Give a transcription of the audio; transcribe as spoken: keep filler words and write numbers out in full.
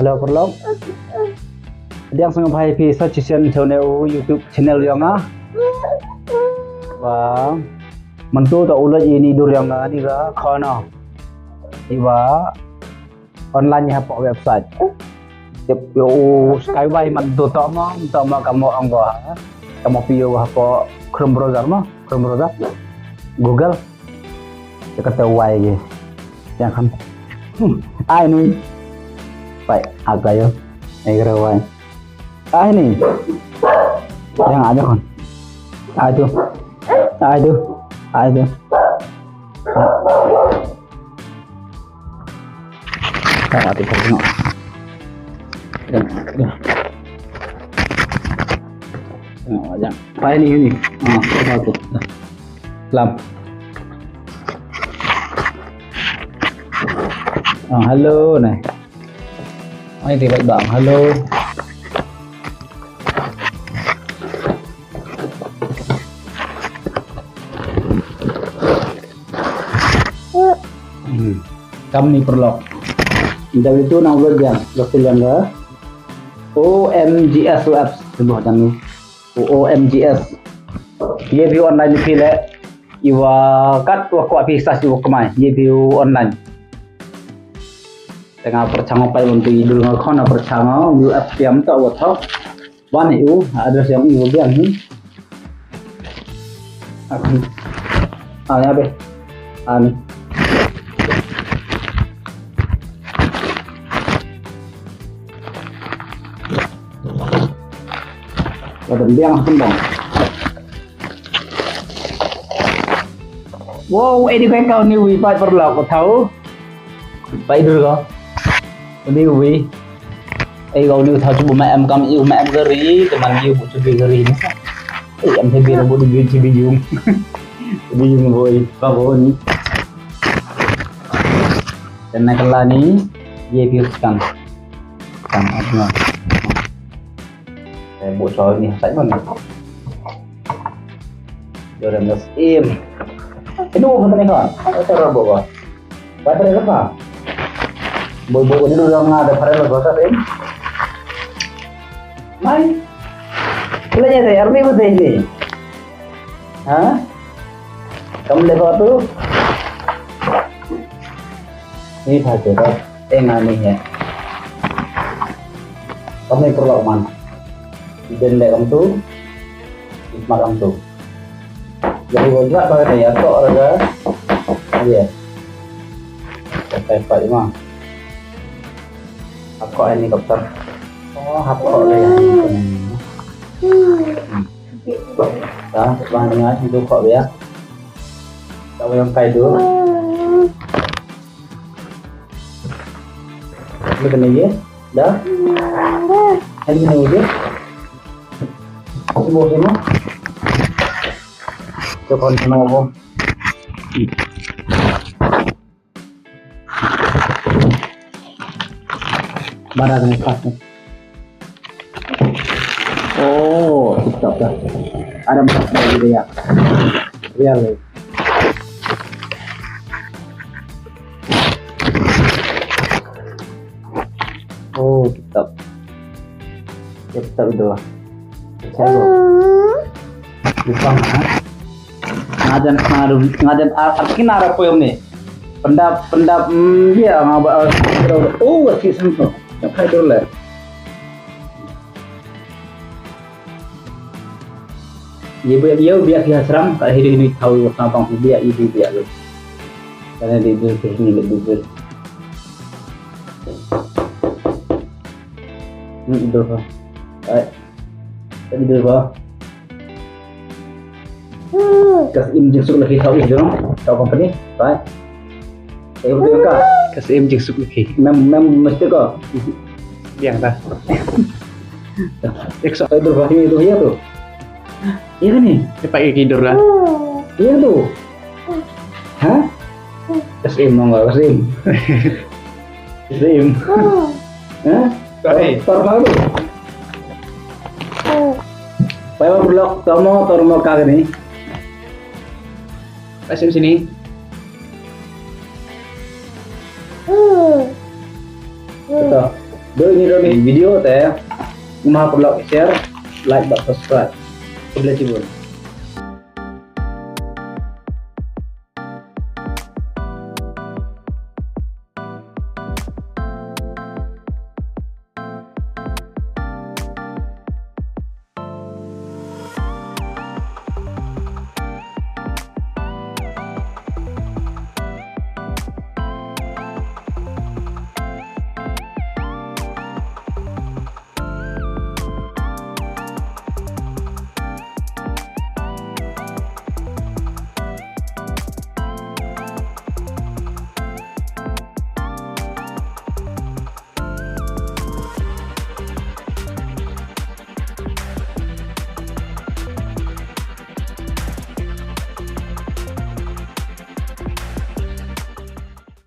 Hello, paralok. Pdiang sngewbha phi sa chisien channel, YouTube channel yong nga. Wa mynta toh u lait ini i dur yong nga ni ka khana. Iwa online hapoh website. Tip yow u Skyway mynta toh mo, mynta mo ka mo ong ko ha. Ka mo phi yow hapoh Chrome browser mo, Chrome browser. Google. Te kata wai ki. Yang kham. Hmm. Ai ni. Pai, aga yo. Ai kata wai. Ai ni. Yang aja kon. Ai tu. Ai tu. Ai tu. Ah. Ah, ati ko tengok. Tengok, tengok. Tengok, jangan. Pai ni, ni. Ah, apa tu? Dah. Lam. Ah, hello, ni. Ai, tiba bang. Hello. Hmm. Kam ni paralok. Dah itu nang upload ya, upload yang ke O M G S apps. Coba jangan ni. O M G S. Ye view online phi le. Iwa kat wa kwah phi sa iwa kmai. Ye view online. Tengah perchang apa yang untuk idur nga khana perchang, U F P M tak wa thok. Wan i u, address yang i u biang ni. Aku. Ah, ni abe. Ah, ni. Wa biang aku bang. Wow, eh, di ko ni wi pat paralok ko tau. Pai dur ko. Ni wi. Ei, ko ni tha chu bu ma em kam i, ma em gari, te man i bu chu bi gari ni. Ei, em the bi bu bi chu bi yung. Bi yung boy, pa bo ni. Te na kala ni, ye bi kan. Kan apa? Eh, bu so ni, sai man. Yo, dan das im. Inu bu tane kan? Ata rabo ko. Ba tare ka pa? Boy, boy, boy, dulu dong nga da pare lo ko sa rin. Mai. Kala niya sa army mo sa ini. Ha? Kam le ko tu. Ni pa tu ko. Eh, nga ni he. Kam ni paralok man. Den le kam tu. Ma kam tu. Jadi wajah ba ka ya to raga. Iya. Pakai pa ima. Ako ini kaptar. Oh, ako le ya. Hmm. Ta, ba ni ngai tu ko ya. Ta yang kai tu. Lu kena ye? Dah? Ini kena ye? Ini bos ini. Tekan kena apa? Mana ni pas ni? Oh, tip top dah. Ada empat bagi dia. Real ni. Oh, tip top. Tip top itu lah. Saya lupa, ha? Ngajan, ngajan, ngajan, ar-, arkin ara poyom ni. Pendap, pendap, mm, dia ngaba, oh, wasi sentuh. Nak kai dulu lah. Ye biak, ye biak ki hasram, ka hiri hiri tau wa ka bang biak, ye biak. Kana di dur ke ni le dur. Hmm, dur ha. Ai. Ka di dur ha. Kas im jingsuk lagi tau ih dong, tau company, right? Eh, betul ka? Kas im jingsuk lagi. Mem, mem mesti ko. Biang dah. Ek sa itu bagi itu ya tu. Iya kan ni? Cepat ke tidur lah. Iya tu. Hah? Kas im nong, kas im. Kas im. Hah? Sorry. Tor, tor baru. Pai ba blok, tomo, tor mo ka ni. Pas sini. Betul. Do ini da i video tæ, ma pyrlok share, like bad subscribe. Khublei chiboon.